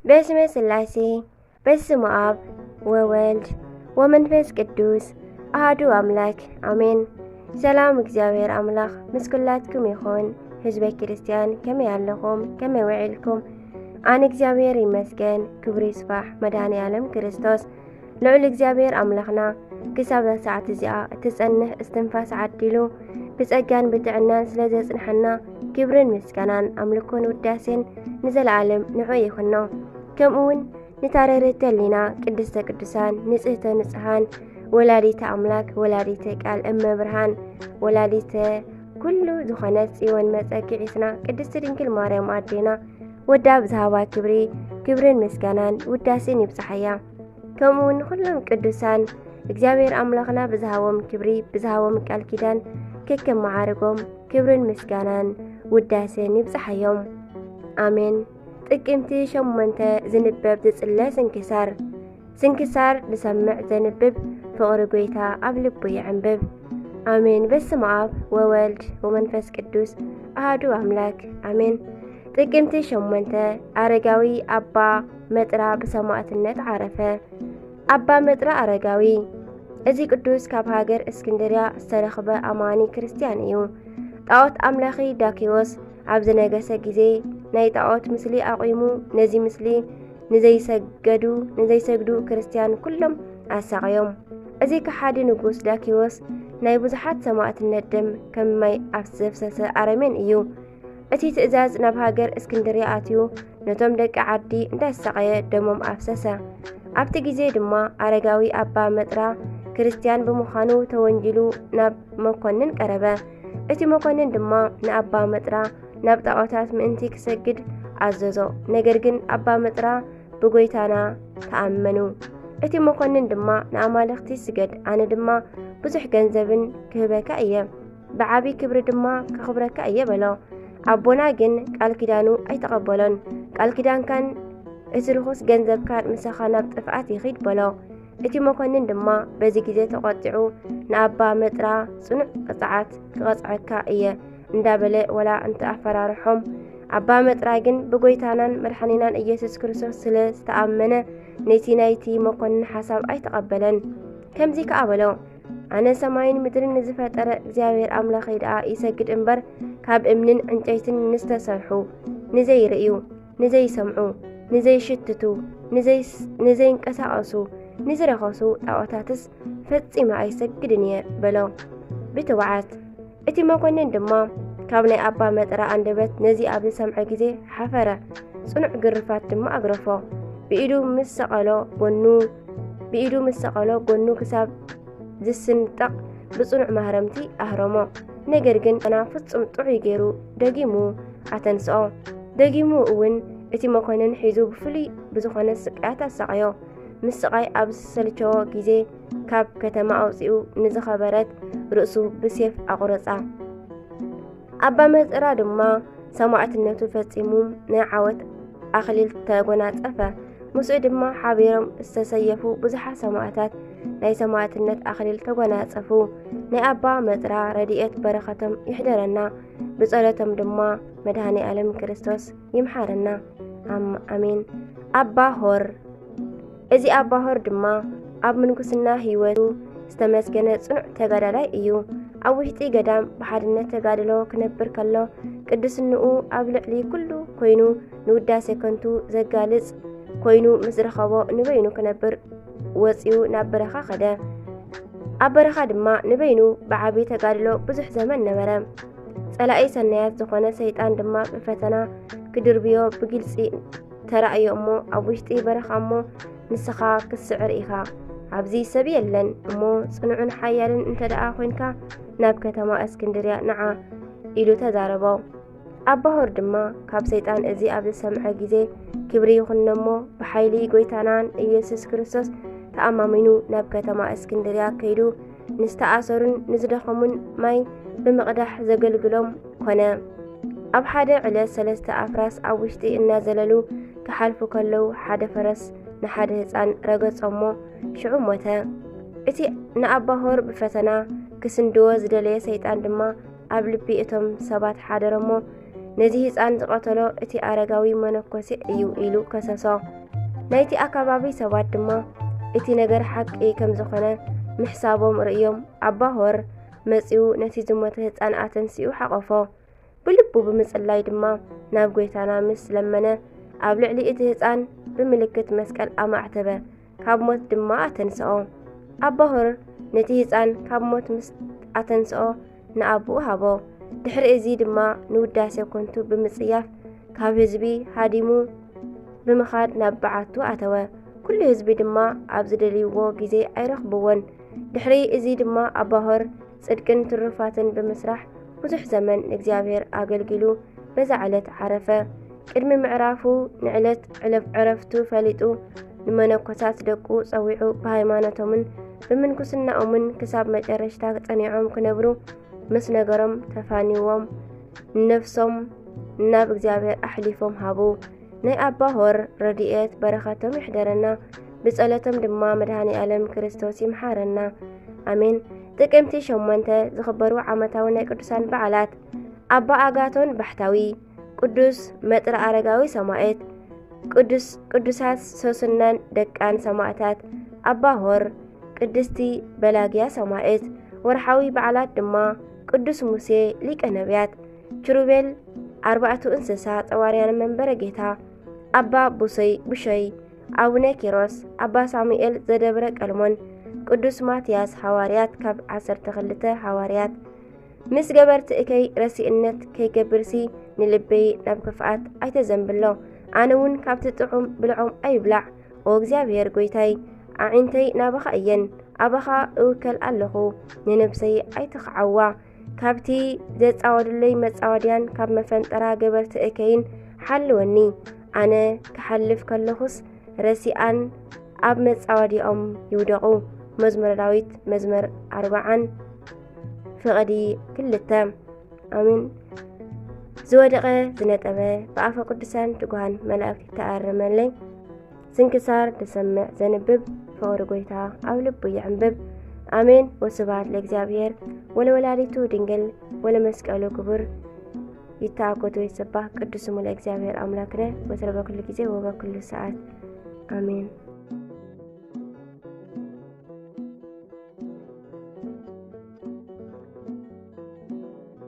በስመ ስላሴ፣ በስመ አብ ወወልድ ወመንፈስ ቅዱስ አሐዱ አምላክ አሜን። ሰላም እግዚኣብሔር አምላክ ምስ ኩላትኩም ይኹን። ህዝበ ክርስቲያን ከመይ ኣለኹም? ከመይ ውዒልኩም? ኣነ እግዚኣብሔር ይመስገን፣ ክብሪ ይስፋሕ መድኃኔ ዓለም ክርስቶስ። ልዑል እግዚኣብሔር ኣምላኽና ክሳብ እዛ ሰዓት እዚኣ እትጸንሕ እስትንፋስ ዓዲሉ ብጸጋን ብጥዕናን ስለ ዘጽንሐና ክብርን ምስጋናን ኣምልኮን ውዳሴን ንዘለኣለም ንዑ ይኹኖ። ከምኡ እውን ንታረረተ ሊና ቅድስተ ቅዱሳን ንጽህተ ንጽሃን ወላዲተ ኣምላክ ወላዲተ ቃል እመ ብርሃን ወላዲተ ኩሉ ዝኾነት ጽዮን መጸግዒትና ቅድስቲ ድንግል ማርያም ኣዴና ወዳ ብዝሃባ ክብሪ ክብርን ምስጋናን ውዳሴን ይብጽሓያ። ከምኡ እውን ንኹሎም ቅዱሳን እግዚኣብሔር ኣምላኽና ብዝሃቦም ክብሪ ብዝሃቦም ቃል ኪዳን ከከም መዓርጎም ክብርን ምስጋናን ውዳሴን ይብጽሓዮም። ኣሜን። ጥቅምቲ ሸሞንተ ዝንበብ ዝጽለ ስንክሳር። ስንክሳር ዝሰምዕ ዘንብብ ፍቕሪ ጐይታ ኣብ ልቡ ይዕንብብ። ኣሜን። በስመ አብ ወወልድ ወመንፈስ ቅዱስ አሐዱ አምላክ አሜን። ጥቅምቲ ሸሞንተ ኣረጋዊ ኣባ መጥራ ብሰማዕትነት ዓረፈ። ኣባ መጥራ ኣረጋዊ። እዚ ቅዱስ ካብ ሃገር እስክንድርያ ዝተረኽበ ኣማኒ ክርስትያን እዩ። ጣዖት ኣምላኺ ዳኪዎስ ኣብ ዝነገሰ ግዜ ናይ ጣዖት ምስሊ ኣቑሙ ነዚ ምስሊ ንዘይሰገዱ ንዘይሰግዱ ክርስትያን ኩሎም ኣሳቐዮም። እዚ ከሓዲ ንጉስ ዳኪዎስ ናይ ብዙሓት ሰማዕትነት ደም ከም ማይ ኣብ ዘፍሰሰ ኣረሜን እዩ። እቲ ትእዛዝ ናብ ሃገር እስክንድርያ ኣትዩ ነቶም ደቂ ዓዲ እንዳሳቐየ ደሞም ኣፍሰሰ። ኣብቲ ግዜ ድማ ኣረጋዊ ኣባ መጥራ ክርስትያን ብምዃኑ ተወንጂሉ ናብ መኮንን ቀረበ። እቲ መኮንን ድማ ንኣባ መጥራ ናብ ጣዖታት ምእንቲ ክሰግድ ኣዘዞ። ነገር ግን ኣባ መጥራ ብጎይታና ተኣመኑ። እቲ መኮንን ድማ ንኣማልኽቲ ስገድ፣ ኣነ ድማ ብዙሕ ገንዘብን ክህበካ እየ፣ ብዓቢ ክብሪ ድማ ከኽብረካ እየ በሎ። ኣቦና ግን ቃል ኪዳኑ ኣይተቐበሎን። ቃል ኪዳንካን እቲ ርኹስ ገንዘብካን ምሳኻ ናብ ጥፍኣት ይኺድ በሎ። እቲ መኮንን ድማ በዚ ግዜ ተቖጢዑ ንኣባ መጥራ ጽኑዕ ቅጽዓት ክቐጽዐካ እየ እንዳበለ ወላ እንተኣፈራርሖም፣ ኣባ መጥራ ግን ብጎይታናን መድሓኒናን ኢየሱስ ክርስቶስ ስለ ዝተኣመነ ነቲ ናይቲ መኮንን ሓሳብ ኣይተቐበለን። ከምዚ ከኣ በሎ፣ ኣነ ሰማይን ምድርን ንዝፈጠረ እግዚኣብሔር ኣምላኸይ ደኣ ይሰግድ እምበር ካብ እምንን ዕንጨይትን ንዝተሰርሑ ንዘይርእዩ ንዘይሰምዑ፣ ንዘይሽትቱ፣ ንዘይስ-፣ ንዘይንቀሳቐሱ፣ ንዝረኸሱ ጣዖታትስ ፈጺመ ኣይሰግድን እየ በሎ ብትብዓት። እቲ መኮንን ድማ ካብ ናይ ኣባ መጥራ ኣንደበት ነዚ ኣብ ዝሰምዐ ግዜ ሓፈረ፣ ጽኑዕ ግርፋት ድማ ኣግረፎ። ብኢዱ ምስ ሰቐሎ ጎኑ፣ ብኢዱ ምስ ሰቐሎ ጎኑ ክሳብ ዝስንጠቕ ብጽኑዕ ማህረምቲ ኣህረሞ። ነገር ግን ገና ፍጹም ጥዑይ ገይሩ ደጊሙ ኣተንስኦ። ደጊሙ እውን እቲ መኮንን ሒዙ ብፍሉይ ብዝኾነ ስቃያት ኣሳቐዮ። ምስ ስቓይ ኣብ ዝሰልቸዎ ግዜ ካብ ከተማ ኣውጺኡ ንዝኸበረት ርእሱ ብሴፍ ኣቑረጻ። ኣባ መጥራ ድማ ሰማዕትነቱ ፈጺሙ ናይ ዓወት ኣኽሊል ተጎናጸፈ። ምስኡ ድማ ሓቢሮም ዝተሰየፉ ብዙሓት ሰማዕታት ናይ ሰማዕትነት ኣኽሊል ተጎናጸፉ። ናይ ኣባ መጥራ ረድኤት በረኸቶም ይሕደረና። ብጸሎቶም ድማ መድኃኔ ዓለም ክርስቶስ ይምሓረና። ኣም-፣ ኣሜን። ኣባ ሆር። እዚ ኣባ ሆር ድማ ኣብ ምንኩስና ህይወቱ ዝተመስገነ ጽኑዕ ተጋዳላይ እዩ። ኣብ ውሽጢ ገዳም ብሓድነት ተጋድሎ ክነብር ከሎ ቅድስንኡ ኣብ ልዕሊ ኩሉ ኮይኑ ንውዳሴ ከንቱ ዘጋልጽ ኮይኑ ምስ ረኸቦ ንበይኑ ክነብር ወጺኡ ናብ በረኻ ከደ። ኣብ በረኻ ድማ ንበይኑ ብዓቢ ተጋድሎ ብዙሕ ዘመን ነበረ። ጸላኢ ሰናያት ዝኾነ ሰይጣን ድማ ብፈተና ክድርብዮ ብግልጺ ተራእዮ እሞ ኣብ ውሽጢ በረኻ እሞ ንስኻ ክትስዕር ኢኻ። ኣብዚ ሰብ የለን እሞ ጽኑዕን ሓያልን እንተ ደኣ ኮይንካ ናብ ከተማ እስክንድርያ ንዓ ኢሉ ተዛረቦ። ኣባ ሆር ድማ ካብ ሰይጣን እዚ ኣብ ዝሰምዐ ግዜ ክብሪ ይኹኖ እሞ ብሓይሊ ጎይታናን ኢየሱስ ክርስቶስ ተኣማሚኑ ናብ ከተማ እስክንድርያ ከይዱ ንዝተኣሰሩን ንዝደኸሙን ማይ ብምቕዳሕ ዘገልግሎም ኮነ። ኣብ ሓደ ዕለት ሰለስተ ኣፍራስ ኣብ ውሽጢ እናዘለሉ ክሓልፉ ከለዉ ሓደ ፈረስ ንሓደ ህፃን ረገጾ እሞ ሽዑ ሞተ። እቲ ንኣባ ሆር ብፈተና ክስንድዎ ዝደለየ ሰይጣን ድማ ኣብ ልቢ እቶም ሰባት ሓደረ እሞ ነዚ ህፃን ዝቐተሎ እቲ ኣረጋዊ መነኮሴ እዩ ኢሉ ከሰሶ። ናይቲ ኣካባቢ ሰባት ድማ እቲ ነገር ሓቂ ከም ዝኾነ ምሕሳቦም ርእዮም ኣባ ሆር መጺኡ ነቲ ዝሞተ ህፃን ኣተንሲኡ ሓቆፎ። ብልቡ ብምጽላይ ድማ ናብ ጎይታና ምስ ለመነ ኣብ ልዕሊ እቲ ህፃን ብምልክት መስቀል ኣማዕተበ፣ ካብ ሞት ድማ ኣተንስኦ። ኣባ ሆር ነቲ ህፃን ካብ ሞት ምስ ኣተንስኦ ንኣቦኡ ሃቦ። ድሕሪ እዚ ድማ ንውዳሴ ኮንቱ ብምጽያፍ ካብ ህዝቢ ሃዲሙ ብምኻድ ናብ በዓቱ ኣተወ። ኩሉ ህዝቢ ድማ ኣብ ዝደልይዎ ግዜ ኣይረኽብዎን። ድሕሪ እዚ ድማ ኣባ ሆር ጽድቅን ትሩፋትን ብምስራሕ ብዙሕ ዘመን ንእግዚኣብሔር ኣገልጊሉ በዛ ዕለት ዓረፈ። ቅድሚ ምዕራፉ ንዕለት ዕለፍ-፣ ዕረፍቱ ፈሊጡ ንመነኮሳት ደቁ ጸዊዑ ብሃይማኖቶምን ብምንኩስናኦምን ክሳብ መጨረሽታ ጸኒዖም ክነብሩ ምስ ነገሮም ተፋኒዎም ንነፍሶም ናብ እግዚኣብሔር ኣሕሊፎም ሃቡ። ናይ ኣባ ሆር ረድኤት በረኸቶም ይሕደረና፣ ብጸሎቶም ድማ መድኃኔ ዓለም ክርስቶስ ይምሓረና። ኣሜን። ጥቅምቲ ሸሞንተ ዝኽበሩ ዓመታዊ ናይ ቅዱሳን በዓላት፣ ኣባ ኣጋቶን ባሕታዊ፣ ቅዱስ መጥረ ኣረጋዊ ሰማዕት፣ ቅዱስ፣ ቅዱሳት ሶስናን ደቃን ሰማዕታት፣ ኣባ ሆር፣ ቅድስቲ በላግያ ሰማዕት። ወርሓዊ በዓላት ድማ ቅዱስ ሙሴ ሊቀ ነቢያት፣ ኪሩቤል ኣርባዕቱ እንስሳ ጸዋርያን መንበረ ጌታ፣ ኣባ ቡሰይ፣ ቡሸይ፣ ኣቡነ ኪሮስ፣ ኣባ ሳሙኤል ዘደብረ ቀልሞን፣ ቅዱስ ማትያስ ሃዋርያት ካብ ዓሰርተ ክልተ ሃዋርያት። ምስ ገበርቲ እከይ ረሲእነት ከይገብርሲ ንልበይ ናብ ክፍኣት ኣይተዘንብሎ። ኣነ እውን ካብቲ ጥዑም ብልዖም ኣይብላዕ። ኦ እግዚኣብሔር ጐይታይ፣ ኣዒንተይ ናባኻ እየን፣ ኣባኻ እውከል ኣለኹ፣ ንነብሰይ ኣይትኽዓዋ። ካብቲ ዘጻወዱለይ መጻወድያን ካብ መፈንጠራ ገበርቲ እከይን ሓልወኒ። ኣነ ክሓልፍ ከለኹስ ረሲኣን ኣብ መጻወዲኦም ይውደቑ። መዝሙረ ዳዊት መዝሙር ኣርብዓን ፍቕዲ ክልተ። ኣሜን። ዝወደቐ ዝነጠበ ብኣፈ ቅዱሳን ትጉሃን መላእክት ይተኣረመለይ። ስንክሳር ዝሰምዕ ዘንብብ ፍቕሪ ጐይታ ኣብ ልቡ ይዕንብብ። ኣሜን። ወስብሐት ለእግዚኣብሔር ወለወላዲቱ ድንግል ወለመስቀሉ ክቡር። ይተኣኮቱ ይሰባህ ቅዱስ ስሙ ለእግዚኣብሔር ኣምላክነ ወትረ በኩሉ ጊዜ ወበኩሉ ሰዓት። ኣሜን።